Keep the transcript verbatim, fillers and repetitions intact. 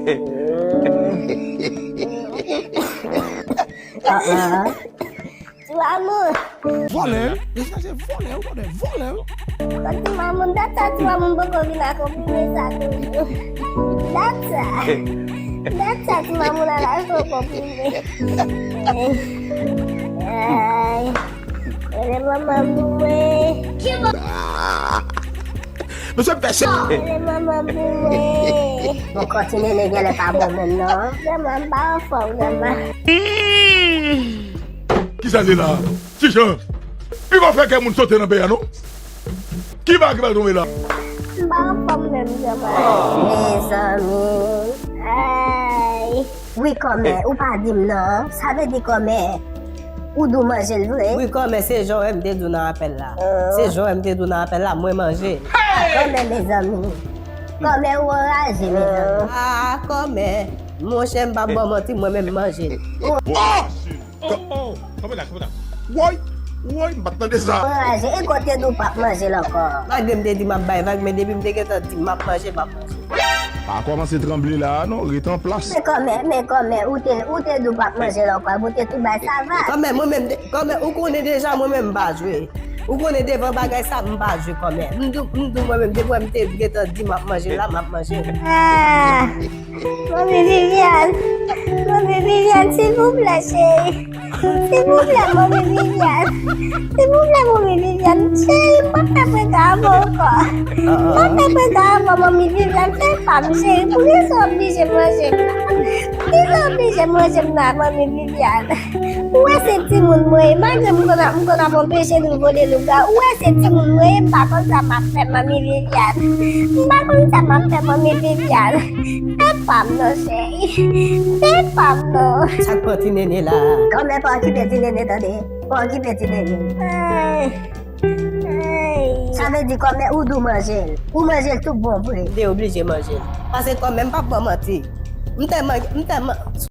Ah, ah. Ti mamoun. Vòlè, wi. Mesye se vòlè, wi, vòlè, vòlè, wi. Ti mamoun, dat sa ti mamoun poko vin ak konprime sa toujou. Dat sa. Dat sa ti mamoun al achte yon konprime. Ay. Rele manman pou mwen. Mesye m fè se. Rele manman pou mwen. Bon, kò ti nene genlè pa bon menm non. Grandma, m pa anfòm, grandma. Kisa se la? Ti Jan, pi pa fè kè moun sote nan peyi a non. Ki bagay ki pral tonbe la? M pa anfòm menm, grandma. Mezanmi. Ay. Wi, kòmè, ou pa di m non. Sa vle di kòmè, ou di w manje l vre? Wi, kòmè, se jan w wè m te di w nan apèl la. Se jan w wè m te di w nan apèl la, mwen manje l. Ah, kòmè, mezanmi. Kòmè, ou anraje, mezanmi. Ah, kòmè, monchè, m p ap ba w manti, mwen menm m manje l. Oh! Kò-, oh, oh, kanpe la, kanpe la. Woy, woy, m pa t tande sa. Anraje, e kote nou p ap manje l ankò? Malgre m te di m ap bay vag, men depi m te gentan di m ap manje, m ap manje. Pa kòmanse tranble la a non, ret an plas. Men kòmè, men kòmè, ou te, ou te di w p ap manje l ankò, ou te tou bay sava. Kòmè, mwen menm, de-, kòmè, ou konnen deja, mwen menm m pa jwe. Ou konnen devan bagay sa, m pa jwe kòmè. M di w, m di w mwen menm, depi w wè m te gentan di m ap manje l la, m ap manje l. Ah! Manmi Viviane, Manmi Viviane, silvouplè, cheri. Silvouplè, Manmi Viviane. Silvouplè, Manmi Viviane. Cheri, m p ap fè prank avè w ankò. M p ap fè prank avè w ankò, Manmi Viviane. Fè pa m, cheri. Poukisa w oblije manje m la? Poukisa w oblije manje m la, Manmi Viviane? Ou wè se timoun mwen ye, malgre m konn ap, m konn ap anpeche nou vole lougawou. Ou wè se timoun mwen ye, m pa konn sa m ap fè, Manmi Viviane. M pa konn sa m ap fè, Manmi Viviane. Fè pa m non, cheri. Fè pa m non. Sa k pran ti nene la? Kòmè pa okipe ti nene, tande. Pa okipe ti nene. Ay. Ay. Sa vle di kòmè ou di w manje l. Ou manje l tout bon vre. M te oblije manje l. Paske kòmè m p ap ba w manti. M tèlman, m tèlman